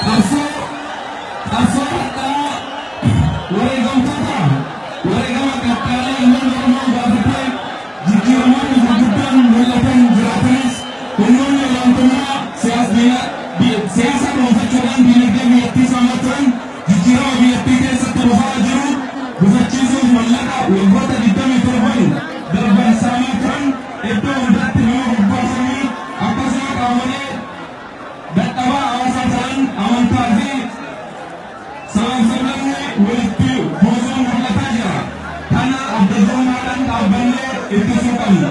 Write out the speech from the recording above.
Qabsoo hadhaa wareegamtoota wareegama qaqqaalee ilmaan Oromoo gaafatee jijjiiramoonni gurguddaan mul'atan jiraatanis, humnoonni olaantummaa siyaasa dhuunfachuudhaan diinagdee biyyattii saamaa turan jijjiirama biyyattii keessatti dhufaa jiru gufachiisuuf mallaqa waggoota 27 darban saamaa turan iddoo hundatti nama bobbaasanii, akkasuma qaamolee dadhabaa hawaasaa ta'an amantaa fi sabaaf sablammii walitti buusuun mul'ataa jira. Kana adda durummaadhaan dhaabbannee ittisuu qabna.